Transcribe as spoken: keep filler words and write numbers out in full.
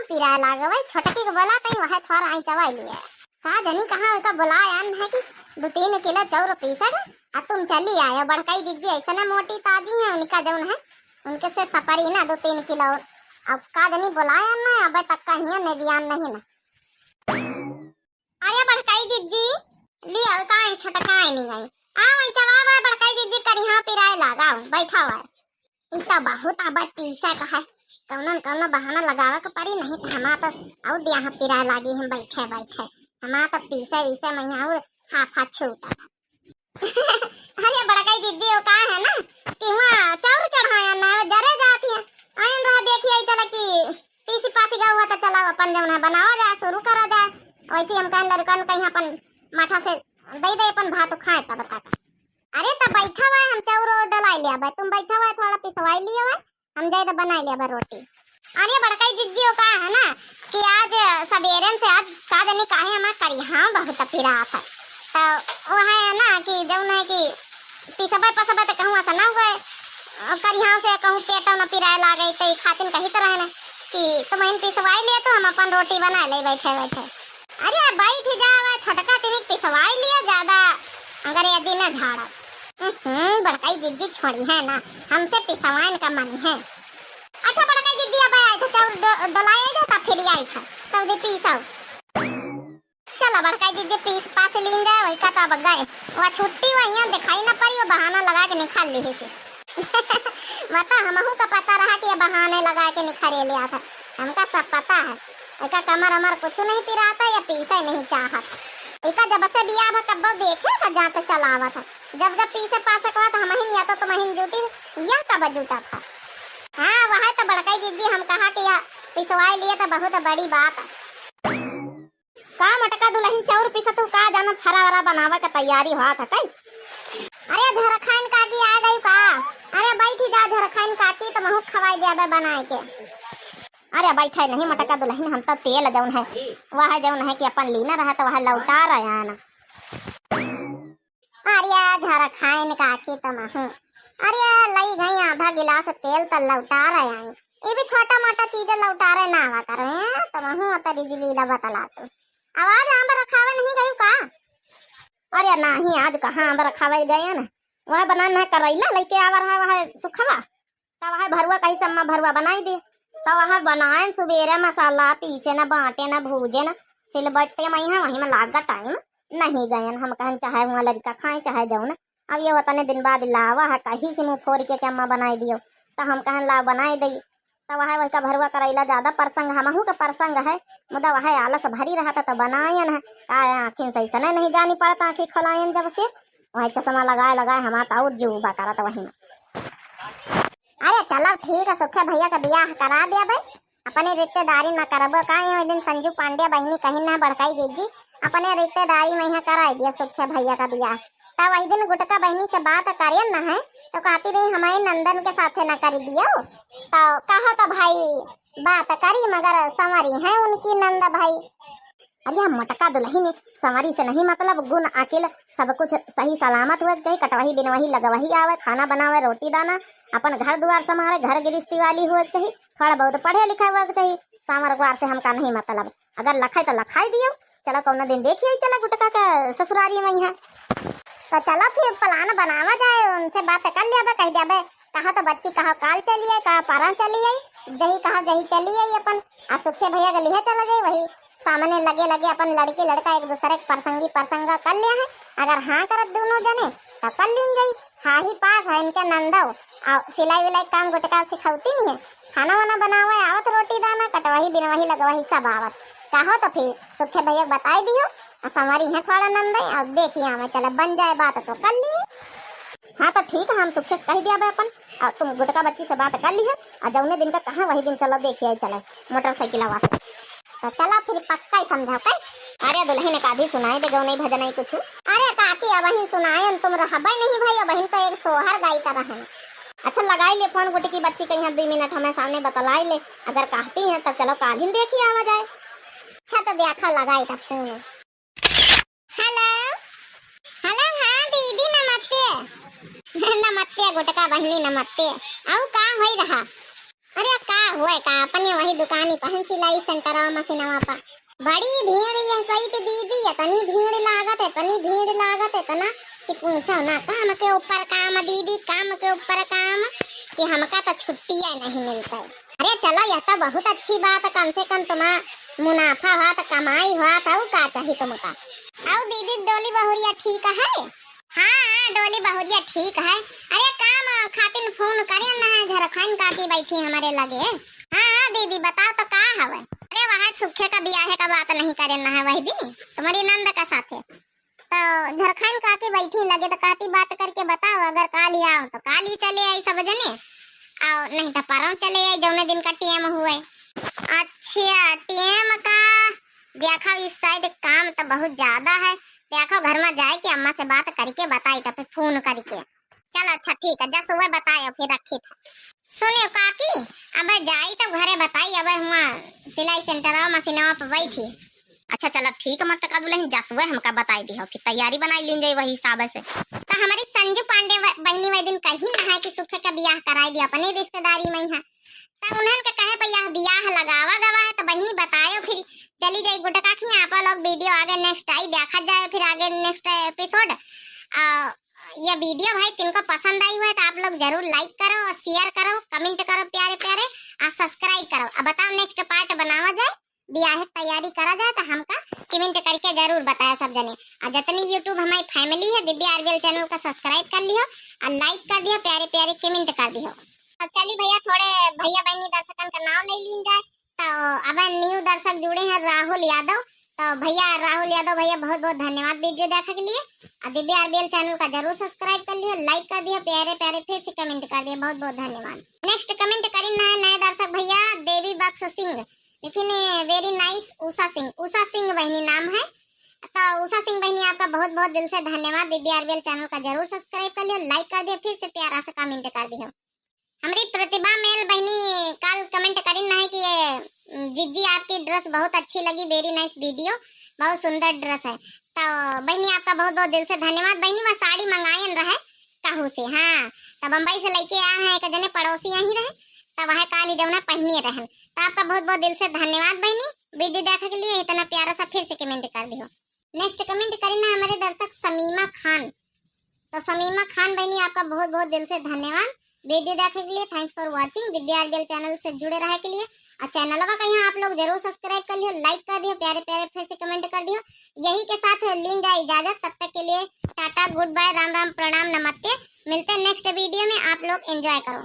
पिराए लागे, वही छोटकी के बोला तई, वह थोड़ा आई चवाई लिए। का जनी कहाँ उनका बुलाया न है कि दो तीन किलो चाउर पीसा गए, आ तुम चली आए। बड़काई जिज्जी ऐसे ना मोटी ताजी है, उनका जौन है, उनके से सपरी ना दो तीन किलो। अब का जनी बुलाया न, अब तक का हिया ने दियान नहीं ना। अरे बड़काई जिज्जी, लिया का है, छोटका है नहीं गई। आ वही चवा बा बड़काई जिज्जी, करिहा पिराए लागा, बैठा हुआ है। ई तो बहुत अब पीसा का है, कौनो न कौनो बहाना लगावे के पड़ी, नहीं तो हमार तो और दिया पिराए लागी हम बैठे बैठे। हमार तो पीसे वीसे में यहाँ और हाफा छूटा था। अरे बड़काई जिज्जी, वो का है ना कि वहाँ चाउर चढ़ाया ना, वो जरे जात है। आयन रहा देखिए, चला कि पीसी पासी गवा हुआ तो चला अपन जौन है बनावा जाए, शुरू करा जाए। वैसे हम कहन लड़कन कहीं अपन माठा से दे दे अपन भात खाए तब तक। अरे तो बैठा हुआ है, हम चाउर और डलाई लिया बा, तुम बैठा हुआ है, थोड़ा पिसवाई लिया हुआ है, हम जाए तो बनाई लिया बा रोटी। अरे बड़काई जिज्जी, वो का है ना कि आज सवेरे से आज का जनी काहे हमार करिहा बहुत पिरात है। तो वो है ना कि जौन है कि पिसबे पसबे तो कहूँ ऐसा ना हुए, करिहा से कहूँ पेट न पिराए लागे, तो ई खातिन कही तो रहे ना कि तुम इन पिसवाई लिए तो हम अपन रोटी बना ले बैठे बैठे। अरे बैठ जावा, छोटका तिनिक पिसवाई लिया, ज्यादा अंग्रेजी न झाड़ा। हम्म, बड़काई जिज्जी छोड़ी है ना, हमसे पिसवाइन का मन है। अच्छा बड़काई जिज्जी, अब आए थे चाउर डो-, डोलाए थे, तब फिर आई था, तब दे पीसो। चलो बड़काई जिज्जी, पीस पास लीन जाए, वही का तो अब गए। वह छुट्टी वही है, दिखाई ना पड़ी, वो बहाना लगा के निकाल ली से। बता, हमहू का पता रहा कि ये बहाने लगा के निखरे लिया था, हमका सब पता है। एका कमर अमर कुछ नहीं पिराता, या पीसे नहीं चाहत। एका जब से बियाह भा कब्बो देखे का जात चलावत है, जब जब पीसे पासे कहत हमहिन या तो तुमहिन जुटी, यह कब जुटा था। हाँ, वह तो बड़काई जिज्जी हम कहा कि यह पिसवाई लिए तो बहुत बड़ी बात है। का मोटका दुलहिन चाउर पीसत हू का, जाना फरा वरा बनावे के तैयारी होत है कई? अरे झरखाइन काकी आ गई का? अरे बैठी जा झरखाइन काकी, तो महू खवाई देबे बनाए के। अरे बैठे नहीं मोटका दुलहिन, हम तो तेल जौन है, वह जौन है कि अपन लीना रहा तो वह लौटा रहे हैं ना। अरे झरखाइन काकी तो महू, अरे लई गई आधा गिलास तेल तो लौटा रहे आई। ये भी छोटा मोटा चीजें लौटा रहे ना आवा करवे, तो महू तरी जुलीला बतला तू। आवाज आम रखावे नहीं गई का? अरे नाही, आज कहाँ आम रखावे गए ना, वह बनान है करैला लेके आवा रहा, वह सुखवा, तब वह भरुआ कही सम्मा भरुआ बनाई दे। तब वह बनाए सुबेरे मसाला पीसे न बाटे न भूजे न सिलबट्टे में है, वही में लाग टाइम नहीं गए। हम कहन चाहे हुआ लड़का खाए चाहे जौन, अब ये वतने दिन बाद लावा है कही से मुँह फोड़ के, के अम्मा बनाई दियो, तो हम कहन ला बनाई दई। तब वह वही का भरुआ करैला ज्यादा प्रसंग, हमहू के प्रसंग है, मुदा वह आलस भरी रहता तो बनायन है। का आँखिन से ऐसने नहीं जानी पड़ता, आँखी खोलायन जब से वह चश्मा लगाए लगाए हमार तो और जुबा करत वही में। अरे चलो ठीक है, सुखे भैया का बियाह करा दिया बे, अपने रिश्तेदारी में करबो का, ये दिन संजू पांडे बहिनी कहीं ना बड़काई जीजी, अपने रिश्तेदारी में यहाँ कराई दिया सुखे भैया का बियाह। तब वही दिन गुटका बहिनी से बात करे न है, तो कहती रही हमारे नंदन के साथे न कर दियो। तो कहा तो भाई बात करी, मगर संवरी है उनकी नंद भाई। अरे मोटका दुलहिन, संवरी से नहीं मतलब, गुण अकिल सब कुछ सही सलामत हुए के चाहिए, कटवही बिनवही लगवही आवे, खाना बनावे, रोटी दाना, अपन घर दुआर संभाले, घर गृहस्थी वाली हुए के चाहिए, थोड़ा बहुत पढ़े लिखे हुए के चाहिए। सांवर ग्वार से हमका नहीं मतलब, अगर लखाई तो लखाई दियो। चलो कौनो दिन देखिए, चला गुटका के ससुरारी में है। तो चलो फिर plan बनावा जाए, उनसे बात कर लिया बे, कह दिया बे, कहा तो बच्ची कहा काल चली आई, कहा परा चली आई, जही कहा जही चली आई अपन। आ सुखे भैया के लिहे चला जाए, वही सामने लगे लगे अपन लड़की लड़का एक दूसरे के प्रसंगी प्रसंग कर लिया है। अगर हाँ करत दोनों जने तो कर लीन जाई। हाँ ही पास है इनके नंदो, आ सिलाई विलाई काम गुटका सिखौती नहीं है, खाना वाना बनावे आवत, रोटी दाना कटवही बिनवही लगवही सब आवत। कहो तो फिर सुखे भैया के बताई दियो, आ संवरी है थोड़ा नंदे, अब देखिए आवे चले बन जाए बात तो कर ली। हाँ तो ठीक है, हम सुखे से कह दिया बे अपन, आ तुम गुटका बच्ची से बात कर ली है, आ जौने दिन का कहा वही दिन चलो देखिए चले मोटरसाइकिल आवा से। तो चला फिर पक्का ही समझा कई। अरे दुलहिन का भी सुनाई दे, गौनई भजनई कुछ। अरे काकी, अबहिन सुनायन, तुम रहबे नहीं भाई, अबहिन तो एक सोहर गाई का रहन। अच्छा लगाई ले फोन गुटकी बच्ची के यहाँ, दुई मिनट हमें सामने बतलाई ले, अगर कहती हैं तब चलो काल्हिन देखी आवा जाए। अच्छा तो देखा लगाई का फोन। हेलो, हेलो, हाँ दीदी नमस्ते। नमस्ते गुटका बहिनी नमस्ते। आऊ का होई रहा? अरे का हुए का, अपने वही दुकानी पहन सिलाई सेंटरवा मशीनवा पा। बड़ी भीड़ यह सहित दीदी, इतनी भीड़ लागत, इतनी भीड़ लागत, इतना कि पूछो ना। काम के ऊपर काम दीदी, काम के ऊपर काम, कि हमका तो छुट्टिया नहीं मिलता। अरे चलो, यह तो बहुत अच्छी बात है, कम से कम तुम्हारा मुनाफा हुआ तो, कमाई हुआ तो, और का चाहिए तुमका। और दीदी, डोली बहुरिया ठीक है? हाँ, हाँ, डोली बहुरिया ठीक है। अरे काम खातिन फोन करे ना है, झरखाइन काकी बैठी हमारे लगे। हाँ, हाँ, दीदी, बताओ तो का हवे? अरे वहाँ सुखे का बियाहे का बात नहीं करे ना है वही दिन, तुम्हारी नंद का साथे। तो झरखाइन काकी बैठी लगे तो कहती, बात करके बताओ, अगर काल ही आओ तो काल ही चले आई सब जने, आओ नहीं तो परम चले आई, जौने दिन का टेम हुए। अच्छा, टेम का देखो, इस साइड काम तो बहुत ज्यादा है। देखो, घर में जाए के अम्मा से बात करके बताई, तो फिर फोन करके। चलो, अच्छा, ठीक है, जस हुए बतायो, फिर रखी था। सुनियो काकी, अब जाई तो घरे बताई, अब हुआ सिलाई सेंटरवा मशीनवा पे बैठी। अच्छा, चलो, ठीक है, मत का दुल्हन, जस हुए हमका बताई दिहो, फिर तैयारी बनाई लीन जाई वही हिसाब से। तो हमारी संजू पांडे व-, बहिनी वही दिन कही ना है कि सुखे का बियाह कराई दी अपने रिश्तेदारी में है। तब उन्हन के कहे पे यह बियाह लगावा गवा है, तो बहिनी बतायो, फिर चली जाई गुटका खी। आप लोग वीडियो आगे नेक्स्ट आई देखा जाए, फिर आगे नेक्स्ट एपिसोड। आ, ये वीडियो भाई तिनको पसंद आई हुआ है तो आप लोग जरूर लाइक करो और शेयर करो, कमेंट करो प्यारे प्यारे, और सब्सक्राइब करो। अब बताओ नेक्स्ट पार्ट बनावा जाए, बियाह की तैयारी करा जाए तो हमका कमेंट करके जरूर बताया सब जने। और जितनी यूट्यूब हमारी फैमिली है, दिव्या आरबीएल चैनल का सब्सक्राइब कर लियो और लाइक कर दियो, प्यारे प्यारे कमेंट कर दियो। तो चली भैया, थोड़े भैया बहनी दर्शकन का नाम ले लीन जाए। तो अब न्यू दर्शक जुड़े हैं राहुल यादव। तो भैया राहुल यादव भैया, बहुत बहुत धन्यवाद वीडियो देखे के लिए। और दिव्या आरबीएल चैनल का जरूर सब्सक्राइब कर लियो, लाइक कर दियो, प्यारे प्यारे फिर से कमेंट कर दियो, बहुत बहुत धन्यवाद। नेक्स्ट कमेंट करिन है नए दर्शक भैया देवी बख्श सिंह, लेकिन वेरी नाइस उषा सिंह, उषा सिंह बहनी नाम है। तो उषा सिंह बहनी, आपका बहुत बहुत दिल से धन्यवाद। दिव्या आरबीएल चैनल का जरूर सब्सक्राइब कर लियो, लाइक कर दियो, फिर से प्यारा सा कमेंट कर दियो। हमारी प्रतिभा मेल बहनी काल कमेंट करिन है कि ये, उम, जिज्जी, आपकी ड्रेस बहुत अच्छी लगी, वेरी नाइस वीडियो, बहुत सुंदर ड्रेस है। तो बहनी, आपका बहुत बहुत दिल से धन्यवाद। बहनी, वह साड़ी मंगायन रहे कहू से, हाँ, तो बम्बई से लेके आए हैं, एक जने पड़ोसी यहीं रहे, तो वह काल ही जौना पहनिए रहन। तो आपका बहुत बहुत दिल से धन्यवाद बहनी, वीडियो देखे के लिए। इतना प्यारा सा फिर से कमेंट कर दियो। नेक्स्ट कमेंट करिन है हमारे दर्शक समीमा खान। तो समीमा खान बहनी, आपका बहुत बहुत दिल से धन्यवाद वीडियो देखे के लिए। Thanks for watching। दिव्या आरबीएल चैनल से जुड़े रहे के लिए। और चैनलवा का यहाँ आप लोग जरूर सब्सक्राइब कर लियो, लाइक कर दियो, प्यारे प्यारे फिर से कमेंट कर दियो। यही के साथ लीन जाए इजाजत, तब तक के लिए टाटा, गुड बाय, राम राम, प्रणाम, नमस्ते। मिलते हैं नेक्स्ट वीडियो में, आप लोग एंजॉय करो।